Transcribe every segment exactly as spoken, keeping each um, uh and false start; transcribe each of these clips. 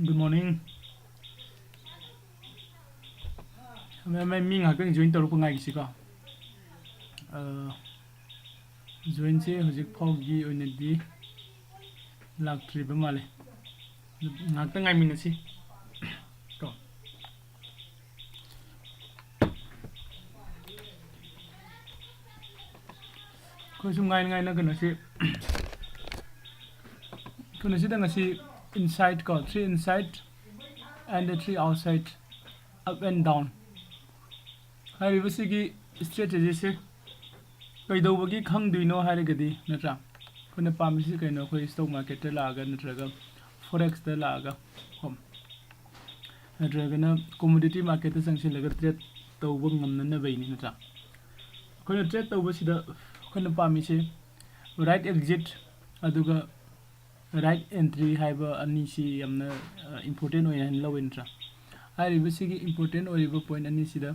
Good morning. ꯃꯌꯥꯝ, ꯃꯌꯥꯝ, ꯃꯤ ꯉꯥꯏꯍꯥꯛꯇꯪ join ꯇꯧꯔꯛꯄ ꯉꯥꯏꯈꯤꯁꯤꯀꯣ꯫ ꯑ, joinꯁꯦ ꯍꯧꯖꯤꯛ ꯐꯥꯎꯒꯤ ꯑꯣꯏꯅꯗꯤ ꯂꯥꯛꯇ꯭ꯔꯤꯕ ꯃꯥꯜꯂꯦ꯫ ꯉꯥꯏꯍꯥꯛꯇꯪ ꯉꯥꯏꯃꯤꯟꯅꯁꯤ ꯀꯣ꯫ ꯑꯩꯈꯣꯏ ꯁꯨꯝ ꯉꯥꯏꯅ ꯉꯥꯏꯅ ꯀꯩꯅꯣꯁꯤ, ꯀꯩꯅꯣꯁꯤꯗ ꯉꯁꯤ inside ꯀꯣ, three inside and three outside, up and down ꯍꯥꯏꯔꯤꯕꯁꯤꯒꯤ strategyꯁꯦ ꯀꯩꯗꯧꯕꯒꯤ ꯈꯪꯗꯣꯏꯅꯣ ꯍꯥꯏꯔꯒꯗꯤ, ꯅꯠꯇ꯭ꯔꯥ? ꯑꯩꯈꯣꯏꯅ ꯄꯥꯝꯃꯤꯁꯤ ꯀꯩꯅꯣ? ꯑꯩꯈꯣꯏ stock marketꯇ ꯂꯥꯛꯑꯒ ꯅꯠꯇ꯭ꯔꯒ forexꯇ ꯂꯥꯛꯑꯒ ꯀꯣ, ꯅꯠꯇ꯭ꯔꯒꯅ commodity marketꯇ ꯆꯪꯁꯤꯜꯂꯒ trade ꯇꯧꯕ ꯉꯝꯅꯅꯕꯩꯅꯤ, ꯅꯠꯇ꯭ꯔꯥ? ꯑꯩꯈꯣꯏꯅ trade ꯇꯧꯕꯁꯤꯗ ꯑꯩꯈꯣꯏꯅ ꯄꯥꯝꯃꯤꯁꯦ right exit ꯑꯗꯨꯒ right entry ꯍꯥꯏꯕ ꯑꯅꯤꯁꯤ ꯌꯥꯝꯅ, ꯑ, important ꯑꯣꯏꯅ ꯂꯧꯋꯦ, ꯅꯠꯇ꯭ꯔꯥ? ꯍꯥꯏꯔꯤꯕꯁꯤꯒꯤ important ꯑꯣꯏꯔꯤꯕ point ꯑꯅꯤꯁꯤꯗ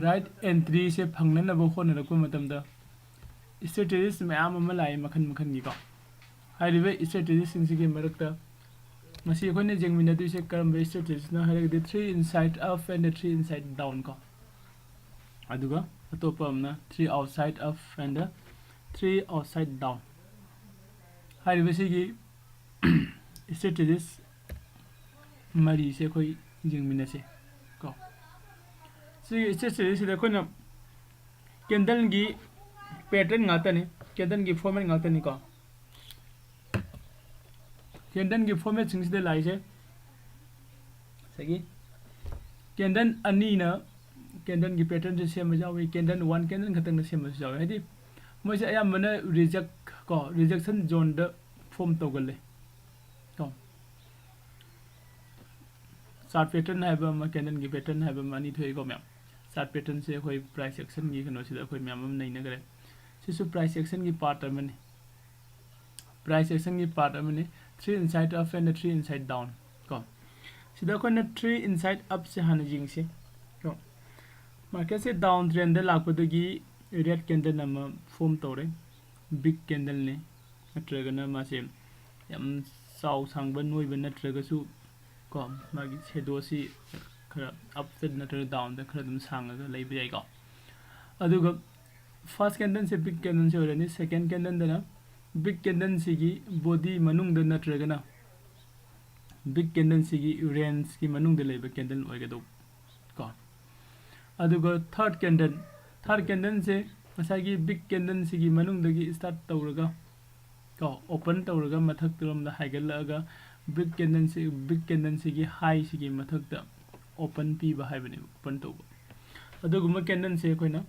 right entryꯁꯦ ꯐꯪꯅꯅꯕ ꯍꯣꯠꯅꯔꯛꯄ ꯃꯇꯝꯗ strategies ꯃꯌꯥꯝ ꯑꯃ ꯂꯥꯛꯑꯦ ꯃꯈꯜ ꯃꯈꯜꯒꯤꯀꯣ꯫ ꯍꯥꯏꯔꯤꯕ strategiesꯁꯤꯡꯁꯤꯒꯤ ꯃꯔꯛꯇ ꯉꯁꯤ ꯑꯩꯈꯣꯏꯅ ꯌꯦꯡꯃꯤꯟꯅꯗꯣꯏꯁꯦ ꯀꯔꯝꯕ strategiesꯅꯣ ꯍꯥꯏꯔꯒꯗꯤ three inside up and three inside down ꯀꯣ꯫ ꯑꯗꯨꯒ ꯑꯇꯣꯞꯄ ꯑꯃꯅ three outside up and three outside down꯫ ꯍꯥꯏꯔꯤꯕꯁꯤꯒꯤ strategies ꯃꯔꯤꯁꯦ ꯑꯩꯈꯣꯏ ꯌꯦꯡꯃꯤꯟꯅꯁꯦ ꯀꯣ꯫ ꯁꯤꯒꯤ strategiesꯁꯤꯗ ꯑꯩꯈꯣꯏꯅ candleꯒꯤ pattern ꯉꯥꯛꯇꯅꯤ, candleꯒꯤ format ꯉꯥꯛꯇꯅꯤꯀꯣ꯫ Candleꯒꯤ formatꯁꯤꯡꯁꯤꯗ ꯂꯥꯛꯏꯁꯦ ꯉꯁꯥꯏꯒꯤ candle ꯑꯅꯤꯅ candleꯒꯤ patternꯁꯦ ꯁꯦꯝꯕꯁꯨ ꯌꯥꯎꯏ, candle one candle ꯈꯛꯇꯪꯅ ꯁꯦꯝꯕꯁꯨ ꯌꯥꯎꯏ꯫ ꯍꯥꯏꯗꯤ ꯃꯣꯏꯁꯦ ꯑꯌꯥꯝꯕꯅ reject ꯀꯣ, rejection zoneꯗ form ꯇꯧꯒꯜꯂꯦ ꯀꯣ꯫ Chart pattern ꯍꯥꯏꯕ ꯑꯃ, candleꯒꯤ pattern ꯍꯥꯏꯕ ꯑꯃ, ꯑꯅꯤ ꯊꯣꯛꯏꯀꯣ ꯃꯌꯥꯝ꯫ Chart patternꯁꯦ ꯑꯩꯈꯣꯏ price actionꯒꯤ ꯀꯩꯅꯣꯁꯤꯗ ꯑꯩꯈꯣꯏ ꯃꯌꯥꯝ ꯑꯃ ꯅꯩꯅꯈ꯭ꯔꯦ꯫ ꯁꯤꯁꯨ price actionꯒꯤ part ꯑꯃꯅꯤ꯫ Price actionꯒꯤ part ꯑꯃꯅꯤ꯫ Three inside up and three inside down ꯀꯣ꯫ ꯁꯤꯗ ꯑꯩꯈꯣꯏꯅ three inside upꯁꯦ ꯍꯥꯟꯅ ꯌꯦꯡꯁꯤ ꯀꯣ꯫ Marketꯁꯦ down trendꯗ ꯂꯥꯛꯄꯗꯒꯤ red candle ꯑꯃ form ꯇꯧꯔꯦ꯫ Big candleꯅꯤ, ꯅꯠꯇ꯭ꯔꯒꯅ ꯃꯥꯁꯦ ꯌꯥꯝ ꯆꯥꯎ ꯁꯥꯡꯕ ꯅꯣꯏꯕ ꯅꯠꯇ꯭ꯔꯒꯁꯨ ꯀꯣ, ꯃꯥꯒꯤ ꯁꯦꯗꯣꯁꯤ ꯈꯔ ꯑꯞꯇ ꯅꯠꯇ꯭ꯔꯒ ꯗꯥꯎꯟꯗ ꯈꯔ ꯑꯗꯨꯝ ꯁꯥꯡꯉꯒ ꯂꯩꯕ ꯌꯥꯏꯀꯣ꯫ ꯑꯗꯨꯒ ꯐꯥꯔꯁ ꯀꯦꯟꯗꯜꯁꯦ ꯕꯤꯛ ꯀꯦꯟꯗꯜꯁꯦ ꯑꯣꯏꯔꯅꯤ꯫ ꯁꯦꯀꯦꯟ ꯀꯦꯟꯗꯜꯗꯅ ꯕꯤꯛ ꯀꯦꯟꯗꯜꯁꯤꯒꯤ ꯕꯣꯗꯤ ꯃꯅꯨꯡꯗ ꯅꯠꯇ꯭ꯔꯒꯅ ꯕꯤꯛ ꯀꯦꯟꯗꯜꯁꯤꯒꯤ ꯔꯦꯟꯖꯀꯤ ꯃꯅꯨꯡꯗ ꯂꯩꯕ ꯀꯦꯟꯗꯜ ꯑꯣꯏꯒꯗꯧꯕ ꯀꯣ꯫ ꯑꯗꯨꯒ ꯊꯥꯔꯠ ꯀꯦꯟꯗꯜ, ꯊꯥꯔꯠ ꯀꯦꯟꯗꯜꯁꯦ ꯉꯁꯥꯏꯒꯤ ꯕꯤꯛ ꯀꯦꯟꯗꯜꯁꯤꯒꯤ ꯃꯅꯨꯡꯗꯒꯤ ꯁ꯭ꯇꯥꯔꯠ ꯇꯧꯔꯒ ꯀꯣ, ꯑꯣꯄꯟ ꯇꯧꯔꯒ ꯃꯊꯛꯇꯔꯣꯝꯗ ꯍꯥꯏꯒꯠꯂꯛꯑꯒ ꯕꯤꯛ ꯀꯦꯟꯗꯜꯁꯤ, ꯕꯤꯛ ꯀꯦꯟꯗꯜꯁꯤꯒꯤ ꯍꯥꯏꯁꯤꯒꯤ ꯃꯊꯛꯇ ꯑꯣꯄꯟ ꯄꯤꯕ ꯍꯥꯏꯕꯅꯦꯕ, ꯑꯣꯄꯟ ꯇꯧꯕ꯫ ꯑꯗꯨꯒꯨꯝꯕ ꯀꯦꯟꯗꯜꯁꯦ ꯑꯩꯈꯣꯏꯅ,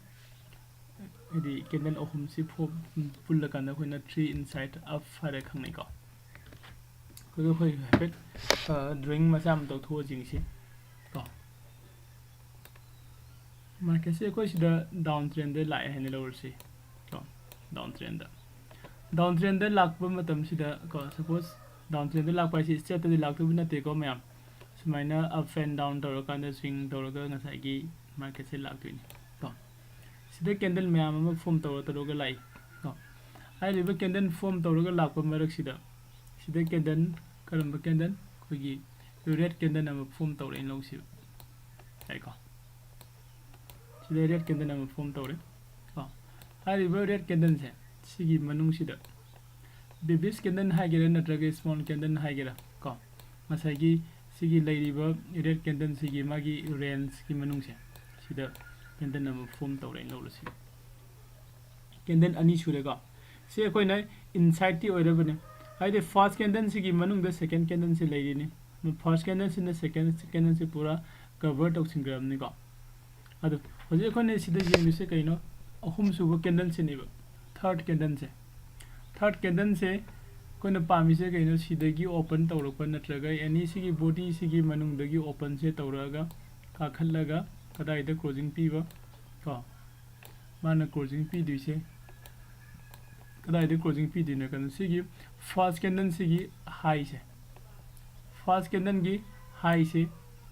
ꯍꯥꯏꯗꯤ ꯀꯦꯟꯗꯜ ꯑꯍꯨꯝꯁꯤ ꯐꯣꯝ ꯄꯨꯜꯂꯀꯥꯟꯗ ꯑꯩꯈꯣꯏꯅ ꯊ꯭ꯔꯤ ꯏꯟꯁꯥꯏꯠ ꯑꯞ ꯍꯥꯏꯔ ꯈꯪꯅꯩꯀꯣ꯫ ꯑꯗꯨ ꯑꯩꯈꯣꯏ ꯍꯥꯏꯐꯦꯠ ꯗ꯭ꯔꯣꯌꯤꯡ ꯃꯆꯥ ꯑꯃ ꯇꯧꯊꯣꯛꯑꯁꯤ ꯉꯁꯤ ꯀꯣ꯫ ꯃꯥꯔꯀꯦꯠꯁꯦ ꯑꯩꯈꯣꯏ ꯁꯤꯗ ꯗꯥꯎꯟ ꯇ꯭ꯔꯦꯟꯗ ꯂꯥꯛꯑꯦ ꯍꯥꯏꯅ ꯂꯧꯔꯁꯤ ꯀꯣ꯫ ꯗꯥꯎꯟ ꯇ꯭ꯔꯦꯟꯗ, ꯗꯥꯎꯟ ꯇ꯭ꯔꯦꯟꯗ ꯂꯥꯛꯄ ꯃꯇꯝꯁꯤꯗ ꯀꯣ, ꯁꯄꯣꯁ ꯗꯥꯎꯟ ꯇ꯭ꯔꯦꯟꯗ ꯂꯥꯛꯄ ꯍꯥꯏꯁꯤ ꯁ꯭ꯇ꯭ꯔꯦꯠꯇꯗꯤ ꯂꯥꯛꯇꯣꯏꯕ ꯅꯠꯇꯦꯀꯣ ꯃꯌꯥꯝ꯫ ꯁꯨꯃꯥꯏꯅ ꯑꯞ ꯑꯦꯟ ꯗꯥꯎꯟ ꯇꯧꯔꯀꯥꯟꯗ ꯁ꯭ꯋꯤꯡ ꯇꯧꯔꯒ ꯉꯁꯥꯏꯒꯤ ꯃꯥꯔꯀꯦꯠꯁꯦ ꯂꯥꯛꯇꯣꯏꯅꯤ ꯀꯣ꯫ ꯁꯤꯗ ꯀꯦꯟꯗꯜ ꯃꯌꯥꯝ ꯑꯃ ꯐꯣꯝ ꯇꯧꯔ ꯇꯧꯔꯒ ꯂꯥꯛꯏ ꯀꯣ꯫ ꯍꯥꯏꯔꯤꯕ ꯀꯦꯟꯗꯜ ꯐꯣꯝ ꯇꯧꯔꯒ ꯂꯥꯛꯄ ꯃꯔꯛꯁꯤꯗ ꯁꯤꯗ ꯀꯦꯟꯗꯜ, ꯀꯔꯝꯕ ꯀꯦꯟꯗꯜ? ꯑꯩꯈꯣꯏꯒꯤ ꯔꯦꯗ ꯀꯦꯟꯗꯜ ꯑꯃ ꯐꯣꯝ ꯇꯧꯔꯦꯅ ꯂꯧꯁꯤꯕ ꯌꯥꯏꯀꯣ꯫ ꯁꯤꯗ ꯔꯦꯗ ꯀꯦꯟꯗꯜ ꯑꯃ ꯐꯣꯝ ꯇꯧꯔꯦ ꯀꯣ꯫ ꯍꯥꯏꯔꯤꯕ ꯔꯦꯗ ꯀꯦꯟꯗꯜꯁꯦ ꯁꯤꯒꯤ ꯃꯅꯨꯡꯁꯤꯗ ꯕꯤꯕꯤꯁ ꯀꯦꯟꯗꯜ ꯍꯥꯏꯒꯦꯔꯥ ꯅꯠꯇ꯭ꯔꯒ ꯁ꯭ꯃꯣꯜ ꯀꯦꯟꯗꯜ ꯍꯥꯏꯒꯦꯔꯥ ꯀꯣ, ꯉꯁꯥꯏꯒꯤ ꯁꯤꯒꯤ ꯂꯩꯔꯤꯕ ꯔꯦꯗ ꯀꯦꯟꯗꯜꯁꯤꯒꯤ ꯃꯥꯒꯤ ꯔꯦꯟꯖꯀꯤ ꯃꯅꯨꯡꯁꯦ ꯁꯤꯗ ꯀꯦꯟꯗꯜ ꯑꯃ ꯐꯣꯝ ꯇꯧꯔꯦꯅ ꯂꯧꯔꯁꯤ꯫ ꯀꯦꯟꯗꯜ ꯑꯅꯤ ꯁꯨꯔꯦꯀꯣ꯫ ꯁꯤ ꯑꯩꯈꯣꯏꯅ ꯏꯟꯁꯥꯏꯠꯇꯤ ꯑꯣꯏꯔꯕꯅꯤ, ꯍꯥꯏꯗꯤ ꯐꯥꯔꯁ ꯀꯦꯟꯗꯜꯁꯤꯒꯤ ꯃꯅꯨꯡꯗ ꯁꯦꯀꯦꯟ ꯀꯦꯟꯗꯜꯁꯤ ꯂꯩꯔꯤꯅꯤ꯫ ꯐꯥꯔꯁ ꯀꯦꯟꯗꯜꯁꯤꯅ ꯁꯦꯀꯦꯟ ꯀꯦꯟꯗꯜꯁꯤ ꯄꯨꯔꯥ ꯀꯚꯔ ꯇꯧꯁꯤꯟꯈ꯭ꯔꯕꯅꯤꯀꯣ꯫ ꯑꯗꯣ ꯍꯧꯖꯤꯛ ꯑꯩꯈꯣꯏꯅ ꯁꯤꯗ ꯌꯦꯡꯗꯣꯏꯁꯦ ꯀꯩꯅꯣ? ꯑꯍꯨꯝꯁꯨꯕ ꯀꯦꯟꯗꯜꯁꯤꯅꯦꯕ, ꯊꯥꯔꯠ ꯀꯦꯟꯗꯜꯁꯦ꯫ ꯊꯥꯔꯠ ꯀꯦꯟꯗꯜꯁꯦ ꯑꯩꯈꯣꯏꯅ ꯄꯥꯝꯃꯤꯁꯦ ꯀꯩꯅꯣ? ꯁꯤꯗꯒꯤ ꯑꯣꯄꯟ ꯇꯧꯔꯛꯄ ꯅꯠꯇ꯭ꯔꯒ ꯑꯦꯅꯤ ꯁꯤꯒꯤ ꯕꯣꯗꯤꯁꯤꯒꯤ ꯃꯅꯨꯡꯗꯒꯤ ꯑꯣꯄꯟꯁꯦ ꯇꯧꯔꯛꯑꯒ ꯀꯥꯈꯠꯂꯒ ꯀꯗꯥꯏꯗ ꯀ꯭ꯂꯣꯖꯤꯡ ꯄꯤꯕ ꯀꯣ, ꯃꯥꯅ ꯀ꯭ꯂꯣꯖꯤꯡ ꯄꯤꯗꯣꯏꯁꯦ ꯀꯗꯥꯏꯗ ꯀ꯭ꯂꯣꯖꯤꯡ ꯄꯤꯗꯣꯏꯅꯣ ꯀꯩꯅꯣ? ꯁꯤꯒꯤ ꯐꯥꯔꯁ ꯀꯦꯟꯗꯜꯁꯤꯒꯤ ꯍꯥꯏꯁꯦ, ꯐꯥꯔꯁ ꯀꯦꯟꯗꯜꯒꯤ ꯍꯥꯏꯁꯦ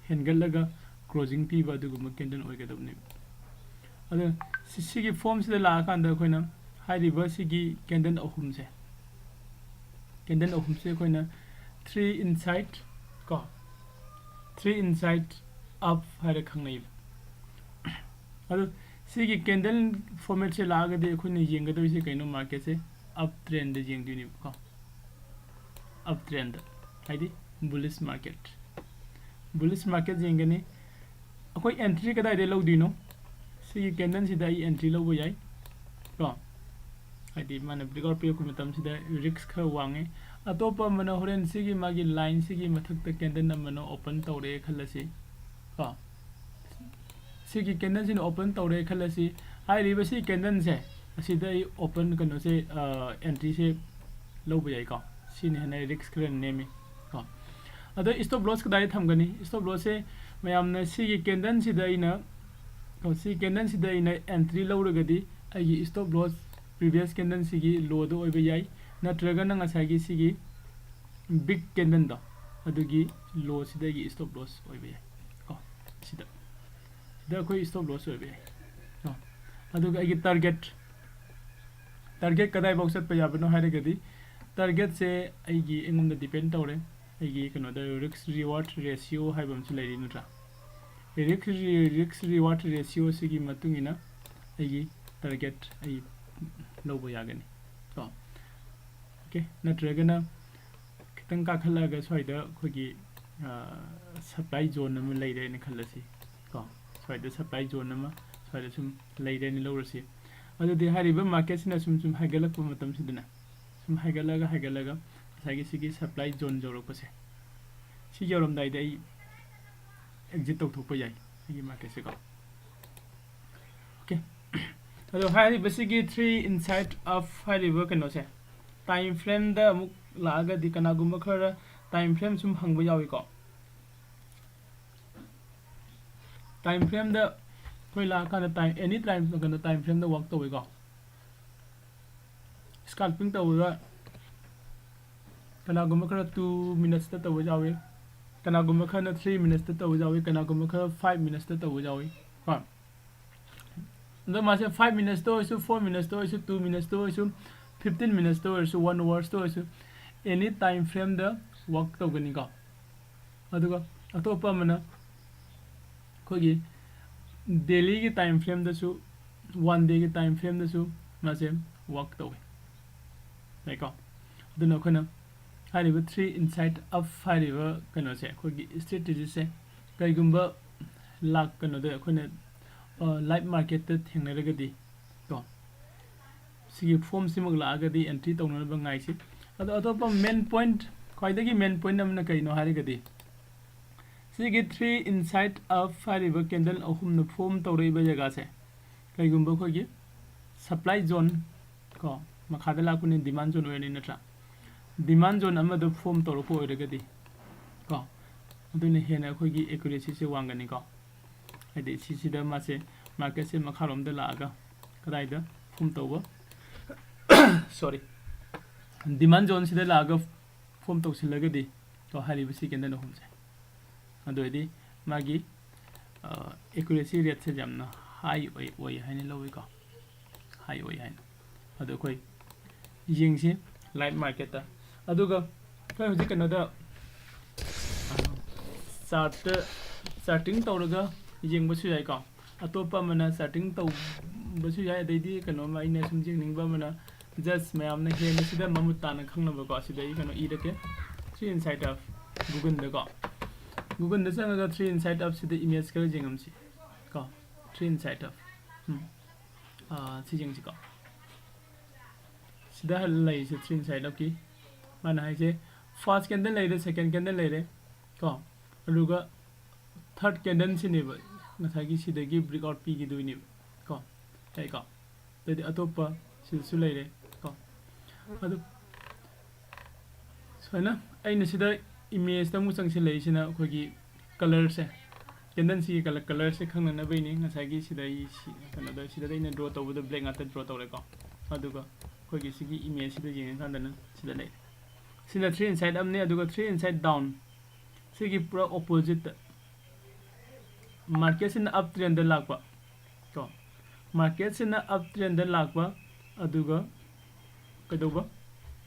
ꯍꯦꯟꯒꯠꯂꯒ ꯀ꯭ꯂꯣꯖꯤꯡ ꯄꯤꯕ ꯑꯗꯨꯒꯨꯝꯕ ꯀꯦꯟꯗꯜ ꯑꯣꯏꯒꯗꯕꯅꯦꯕ꯫ ꯑꯗꯨ ꯁꯤ-, ꯁꯤꯒꯤ ꯐꯣꯝꯁꯤꯗ ꯂꯥꯛꯑꯀꯥꯟꯗ ꯑꯩꯈꯣꯏꯅ ꯍꯥꯏꯔꯤꯕ ꯁꯤꯒꯤ ꯀꯦꯟꯗꯜ ꯑꯍꯨꯝꯁꯦ, ꯀꯦꯟꯗꯜ ꯑꯍꯨꯝꯁꯦ ꯑꯩꯈꯣꯏꯅ ꯊ꯭ꯔꯤ ꯏꯟꯁꯥꯏꯠ ꯀꯣ, Three inside up ꯍꯥꯏꯔ ꯈꯪꯅꯩꯕ꯫ ꯑꯗꯣ ꯁꯤꯒꯤ candle formatꯁꯦ ꯂꯥꯛꯑꯒꯗꯤ ꯑꯩꯈꯣꯏꯅ ꯌꯦꯡꯒꯗꯧꯔꯤꯁꯦ ꯀꯩꯅꯣ? Marketꯁꯦ up trendꯗ ꯌꯦꯡꯗꯣꯏꯅꯦꯕꯀꯣ꯫ Up trendꯗ, ꯍꯥꯏꯗꯤ bullish market, bullish market ꯌꯦꯡꯒꯅꯤ꯫ ꯑꯩꯈꯣꯏ entry ꯀꯗꯥꯏꯗ ꯂꯧꯗꯣꯏꯅꯣ? ꯁꯤꯒꯤ candleꯁꯤꯗ ꯑꯩ entry ꯂꯧꯕ ꯌꯥꯏ ꯀꯣ꯫ ꯍꯥꯏꯗꯤ ꯃꯥꯅ breakout ꯄꯤꯔꯛꯄ ꯃꯇꯝꯁꯤꯗ risk ꯈꯔ ꯋꯥꯡꯉꯦ꯫ ꯑꯇꯣꯞꯄ ꯑꯃꯅ ꯍꯣꯔꯦꯟ ꯁꯤꯒꯤ ꯃꯥꯒꯤ lineꯁꯤꯒꯤ ꯃꯊꯛꯇ candle ꯑꯃꯅ open ꯇꯧꯔꯦ ꯈꯜꯂꯁꯤ ꯀꯣ꯫ ꯁꯤꯒꯤ candleꯁꯤꯅ open ꯇꯧꯔꯦ ꯈꯜꯂꯁꯤ꯫ ꯍꯥꯏꯔꯤꯕ ꯁꯤ candleꯁꯦ, ꯑꯁꯤꯗ ꯑꯩ open ꯀꯩꯅꯣꯁꯦ, entryꯁꯦ ꯂꯧꯕ ꯌꯥꯏꯀꯣ꯫ ꯁꯤꯅ ꯍꯦꯟꯅ risk ꯈꯔ ꯅꯦꯝꯃꯤ ꯀꯣ꯫ ꯑꯗꯣ stop loss ꯀꯗꯥꯏꯗ ꯊꯝꯒꯅꯤ? Stop lossꯁꯦ ꯃꯌꯥꯝꯅ ꯁꯤꯒꯤ candleꯁꯤꯗ ꯑꯩꯅ, ꯀꯣ, ꯁꯤ candleꯁꯤꯗ ꯑꯩꯅ entry ꯂꯧꯔꯒꯗꯤ ꯑꯩꯒꯤ stop loss previous candleꯁꯤꯒꯤ lowꯗ ꯑꯣꯏꯕ ꯌꯥꯏ, ꯅꯠꯇ꯭ꯔꯒꯅ ꯉꯁꯥꯏꯒꯤ ꯁꯤꯒꯤ big candleꯗꯣ ꯑꯗꯨꯒꯤ lowꯁꯤꯗ ꯑꯩꯒꯤ stop loss ꯑꯣꯏꯕ ꯌꯥꯏ ꯀꯣ꯫ ꯁꯤꯗ, ꯁꯤꯗ ꯑꯩꯈꯣꯏ stop loss ꯑꯣꯏꯕ ꯌꯥꯏ ꯀꯣ꯫ ꯑꯗꯨꯒ ꯑꯩꯒꯤ target, target ꯀꯗꯥꯏꯐꯥꯎ ꯆꯠꯄ ꯌꯥꯕꯅꯣ ꯍꯥꯏꯔꯒꯗꯤ, targetꯁꯦ ꯑꯩꯒꯤ, ꯑꯩꯉꯣꯟꯗ depend ꯇꯧꯔꯦ꯫ ꯑꯩꯒꯤ ꯀꯩꯅꯣꯗ risk reward ratio ꯍꯥꯏꯕ ꯑꯃꯁꯨ ꯂꯩꯔꯤ ꯅꯠꯇ꯭ꯔꯥ? Risk re-, risk reward ratioꯁꯤꯒꯤ ꯃꯇꯨꯡ ꯏꯟꯅ ꯑꯩꯒꯤ target ꯑꯩ ꯂꯧꯕ ꯌꯥꯒꯅꯤ ꯀꯣ꯫ Okay, ꯅꯠꯇ꯭ꯔꯒꯅ ꯈꯤꯇꯪ ꯀꯥꯈꯠꯂꯛꯑꯒ ꯁ꯭ꯋꯥꯏꯗ ꯑꯩꯈꯣꯏꯒꯤ, ꯑ, supply zone ꯑꯃ ꯂꯩꯔꯦꯅ ꯈꯜꯂꯁꯤ ꯀꯣ꯫ ꯁ꯭ꯋꯥꯏꯗ supply zone ꯑꯃ ꯁ꯭ꯋꯥꯏꯗ ꯁꯨꯝ ꯂꯩꯔꯦꯅ ꯂꯧꯔꯁꯤ꯫ ꯑꯗꯨꯗꯤ ꯍꯥꯏꯔꯤꯕ marketꯁꯤꯅ ꯁꯨꯝ ꯁꯨꯝ ꯍꯥꯏꯒꯠꯂꯛꯄ ꯃꯇꯝꯁꯤꯗꯅꯦ, ꯁꯨꯝ ꯍꯥꯏꯒꯠꯂꯒ ꯍꯥꯏꯒꯠꯂꯒ ꯉꯁꯥꯏꯒꯤ ꯁꯤꯒꯤ supply zone ꯌꯧꯔꯛꯄꯁꯦ, ꯁꯤ ꯌꯧꯔꯝꯗꯥꯏꯗ ꯑꯩ exit ꯇꯧꯊꯣꯛꯄ ꯌꯥꯏ ꯑꯩꯒꯤ marketꯁꯦꯀꯣ꯫ Okay, ꯑꯗꯣ ꯍꯥꯏꯔꯤꯕꯁꯤꯒꯤ three inside up ꯍꯥꯏꯔꯤꯕ ꯀꯩꯅꯣꯁꯦ, time frameꯗ ꯑꯃꯨꯛ ꯂꯥꯛꯑꯒꯗꯤ ꯀꯅꯥꯒꯨꯝꯕ ꯈꯔ time frame ꯁꯨꯝ ꯍꯪꯕ ꯌꯥꯎꯏꯀꯣ꯫ Time frameꯗ ꯑꯩꯈꯣꯏ ꯂꯥꯛꯑꯀꯥꯟꯗ time, any time, ꯀꯩꯅꯣ, time frameꯗ work ꯇꯧꯋꯤꯀꯣ꯫ Scalping ꯇꯧꯕꯗ ꯀꯅꯥꯒꯨꯝꯕ ꯈꯔ two minutesꯇ ꯇꯧꯕ ꯌꯥꯎꯏ, ꯀꯅꯥꯒꯨꯝꯕ ꯈꯔꯅ three minutesꯇ ꯇꯧꯕ ꯌꯥꯎꯏ, ꯀꯅꯥꯒꯨꯝꯕ ꯈꯔ five minutesꯇ ꯇꯧꯕ ꯌꯥꯎꯏ ꯀꯣ꯫ ꯑꯗꯣ ꯃꯥꯁꯦ five minutesꯇ ꯑꯣꯏꯔꯁꯨ, four minutesꯇ ꯑꯣꯏꯔꯁꯨ, two minutesꯇ ꯑꯣꯏꯔꯁꯨ, fifteen minutesꯇ ꯑꯣꯏꯔꯁꯨ, one hoursꯇ ꯑꯣꯏꯔꯁꯨ, any time frameꯗ work ꯇꯧꯒꯅꯤꯀꯣ꯫ ꯑꯗꯨꯒ ꯑꯇꯣꯞꯄ ꯑꯃꯅ ꯑꯩꯈꯣꯏꯒꯤ ꯗꯦꯂꯤꯒꯤ ꯇꯥꯏꯝ ꯐ꯭ꯔꯦꯝꯗꯁꯨ, ꯋꯥꯟ ꯗꯦꯒꯤ ꯇꯥꯏꯝ ꯐ꯭ꯔꯦꯝꯗꯁꯨ ꯃꯥꯁꯦ ꯋꯥꯛ ꯇꯧꯋꯤ꯫ ꯌꯥꯏꯀꯣ? ꯑꯗꯨꯅ ꯑꯩꯈꯣꯏꯅ ꯍꯥꯏꯔꯤꯕ ꯊ꯭ꯔꯤ ꯏꯟꯁꯥꯏꯠ ꯑꯞ ꯍꯥꯏꯔꯤꯕ ꯀꯩꯅꯣꯁꯦ, ꯑꯩꯈꯣꯏꯒꯤ ꯏꯁꯇ꯭ꯔꯦꯇꯦꯖꯤꯁꯦ ꯀꯩꯒꯨꯝꯕ ꯂꯥꯛ ꯀꯩꯅꯣꯗ ꯑꯩꯈꯣꯏꯅ ꯂꯥꯏꯚ ꯃꯥꯔꯀꯦꯠꯇ ꯊꯦꯡꯅꯔꯒꯗꯤ ꯀꯣ, ꯁꯤꯒꯤ ꯐꯣꯝꯁꯤꯃꯛ ꯂꯥꯛꯑꯒꯗꯤ ꯑꯦꯟꯇ꯭ꯔꯤ ꯇꯧꯅꯅꯕ ꯉꯥꯏꯁꯤ꯫ ꯑꯗꯣ ꯑꯇꯣꯞꯄ ꯃꯦꯟ ꯄꯣꯏꯟꯠ, ꯈ꯭ꯋꯥꯏꯗꯒꯤ ꯃꯦꯟ ꯄꯣꯏꯟꯠ ꯑꯃꯅ ꯀꯩꯅꯣ ꯍꯥꯏꯔꯒꯗꯤ, ꯁꯤꯒꯤ ꯊ꯭ꯔꯤ ꯏꯟꯁꯥꯏꯠ ꯑꯞ ꯍꯥꯏꯔꯤꯕ ꯀꯦꯟꯗꯜ ꯑꯍꯨꯝꯅ ꯐꯣꯝ ꯇꯧꯔꯛꯏꯕ ꯖꯒꯥꯁꯦ, ꯀꯩꯒꯨꯝꯕ ꯑꯩꯈꯣꯏꯒꯤ ꯁꯄ꯭ꯂꯥꯏ ꯖꯣꯟ ꯀꯣ, ꯃꯈꯥꯗ ꯂꯥꯛꯄꯅꯤ, ꯗꯤꯃꯥꯟ ꯖꯣꯟ ꯑꯣꯏꯔꯅꯤ ꯅꯠꯇ꯭ꯔꯥ? ꯗꯤꯃꯥꯟ ꯖꯣꯟ ꯑꯃꯗ ꯐꯣꯝ ꯇꯧꯔꯛꯄ ꯑꯣꯏꯔꯒꯗꯤ ꯀꯣ, ꯑꯗꯨꯅ ꯍꯦꯟꯅ ꯑꯩꯈꯣꯏꯒꯤ ꯑꯦꯀꯨꯔꯦꯁꯤꯁꯦ ꯋꯥꯡꯒꯅꯤꯀꯣ꯫ ꯍꯥꯏꯗꯤ ꯁꯤꯁꯤꯗ ꯃꯥꯁꯦ ꯃꯥꯔꯀꯦꯠꯁꯦ ꯃꯈꯥꯔꯣꯝꯗ ꯂꯥꯛꯑꯒ ꯀꯗꯥꯏꯗ ꯐꯣꯝ ꯇꯧꯕ, ꯁꯣꯔꯤ, ꯗꯤꯃꯥꯟ ꯖꯣꯟꯁꯤꯗ ꯂꯥꯛꯑꯒ ꯐꯣꯝ ꯇꯧꯁꯤꯜꯂꯒꯗꯤ ꯀꯣ, ꯍꯥꯏꯔꯤꯕ ꯁꯤ ꯀꯦꯟꯗꯜ ꯑꯍꯨꯝꯁꯦ, ꯑꯗꯨ ꯑꯣꯏꯔꯗꯤ ꯃꯥꯒꯤ ꯑꯦꯀꯨꯔꯦꯁꯤ ꯔꯦꯠꯁꯦ ꯌꯥꯝꯅ ꯍꯥꯏ ꯑꯣꯏ, ꯑꯣꯏ ꯍꯥꯏꯅ ꯂꯧꯏꯀꯣ, ꯍꯥꯏ ꯑꯣꯏ ꯍꯥꯏꯅ꯫ ꯑꯗꯣ ꯑꯩꯈꯣꯏ ꯌꯦꯡꯁꯤ ꯂꯥꯏꯚ ꯃꯥꯔꯀꯦꯠꯇ꯫ ꯑꯗꯨꯒ ꯑꯩꯈꯣꯏ ꯍꯧꯖꯤꯛ ꯀꯩꯅꯣꯗ ꯆꯥꯔꯠꯇ, ꯆꯥꯔꯇꯤꯡ ꯇꯧꯔꯒ ꯌꯦꯡꯕꯁꯨ ꯌꯥꯏꯀꯣ꯫ ꯑꯇꯣꯞꯄ ꯑꯃꯅ ꯆꯥꯔꯇꯤꯡ ꯇꯧꯕꯁꯨ ꯌꯥꯏ, ꯑꯗꯩꯗꯤ ꯀꯩꯅꯣꯝꯃ ꯑꯩꯅ ꯁꯨꯝ ꯌꯦꯡꯅꯤꯡꯕ ꯑꯃꯅ, ꯖꯁ ꯃꯌꯥꯝꯅ ꯍꯦꯟꯕꯁꯤꯗ ꯃꯃꯨꯠ ꯇꯥꯅ ꯈꯪꯅꯕꯀꯣ, ꯁꯤꯗ ꯑꯩ ꯀꯩꯅꯣ ꯏꯔꯒꯦ, ꯊ꯭ꯔꯤ ꯏꯟꯁꯥꯏꯠ ꯑꯞ ꯒꯨꯒꯜꯗꯀꯣ꯫ ꯒꯨꯒꯜꯗ ꯆꯪꯉꯒ ꯊ꯭ꯔꯤ ꯏꯟꯁꯥꯏꯠ ꯑꯞꯁꯤꯗ ꯏꯃꯦꯖ ꯈꯔ ꯌꯦꯡꯉꯝꯁꯤ ꯀꯣ꯫ ꯊ꯭ꯔꯤ ꯏꯟꯁꯥꯏꯠ ꯑꯞ, ꯎꯝ, ꯑꯥ, ꯁꯤ ꯌꯦꯡꯁꯤꯀꯣ꯫ ꯁꯤꯗ ꯂꯩꯔꯤꯁꯦ ꯊ꯭ꯔꯤ ꯏꯟꯁꯥꯏꯠ ꯑꯞꯀꯤ꯫ ꯃꯥꯅ ꯍꯥꯏꯁꯦ ꯐꯥꯔꯁ ꯀꯦꯟꯗꯜ ꯂꯩꯔꯦ, ꯁꯦꯀꯦꯟ ꯀꯦꯟꯗꯜ ꯂꯩꯔꯦ ꯀꯣ, ꯑꯗꯨꯒ ꯊꯥꯔꯠ ꯀꯦꯟꯗꯜꯁꯤꯅꯦꯕ ꯉꯁꯥꯏꯒꯤ ꯁꯤꯗꯒꯤ ꯕ꯭ꯔꯤꯛ ꯑꯥꯎꯠ ꯄꯤꯈꯤꯗꯣꯏꯅꯦꯕ ꯀꯣ꯫ ꯌꯥꯏꯀꯣ? ꯑꯗꯩꯗꯤ ꯑꯇꯣꯞꯄ ꯁꯤꯗꯁꯨ ꯂꯩꯔꯦ ꯀꯣ꯫ ꯑꯗꯨ ꯁꯨꯃꯥꯏꯅ ꯑꯩꯅ ꯁꯤꯗ ꯏꯃꯦꯖꯇ ꯑꯃꯨꯛ ꯆꯪꯁꯤꯜꯂꯛꯏꯁꯤꯅ ꯑꯩꯈꯣꯏꯒꯤ ꯀꯂꯔꯁꯦ, ꯀꯦꯟꯗꯜꯁꯤꯒꯤ ꯀꯂꯔ, ꯀꯂꯔꯁꯦ ꯈꯪꯅꯅꯕꯩꯅꯤ꯫ ꯉꯁꯥꯏꯒꯤ ꯁꯤꯗ ꯑꯩ ꯁꯤ, ꯀꯩꯅꯣꯗ, ꯁꯤꯗ ꯑꯩꯅ ꯗ꯭ꯔꯣ ꯇꯧꯕꯗ ꯕ꯭ꯂꯦꯛ ꯉꯥꯛꯇ ꯗ꯭ꯔꯣ ꯇꯧꯔꯦꯀꯣ꯫ ꯑꯗꯨꯒ ꯑꯩꯈꯣꯏꯒꯤ ꯁꯤꯒꯤ ꯏꯃꯦꯖꯁꯤꯗ ꯌꯦꯡꯉꯀꯥꯟꯗꯅ ꯁꯤꯗ ꯂꯩꯔꯦ꯫ ꯁꯤꯅ ꯊ꯭ꯔꯤ ꯏꯟꯁꯥꯏꯠ ꯑꯞꯅꯤ, ꯑꯗꯨꯒ ꯊ꯭ꯔꯤ ꯏꯟꯁꯥꯏꯠ ꯗꯥꯎꯟ, ꯁꯤꯒꯤ ꯄꯨꯔꯥ ꯑꯣꯄꯣꯖꯤꯠꯇ, ꯃꯥꯔꯀꯦꯠꯁꯤꯅ ꯑꯞ ꯇ꯭ꯔꯦꯟꯗ ꯂꯥꯛꯄ ꯀꯣ, ꯃꯥꯔꯀꯦꯠꯁꯤꯅ ꯑꯞ ꯇ꯭ꯔꯦꯟꯗ ꯂꯥꯛꯄ, ꯑꯗꯨꯒ ꯀꯩꯗꯧꯕ,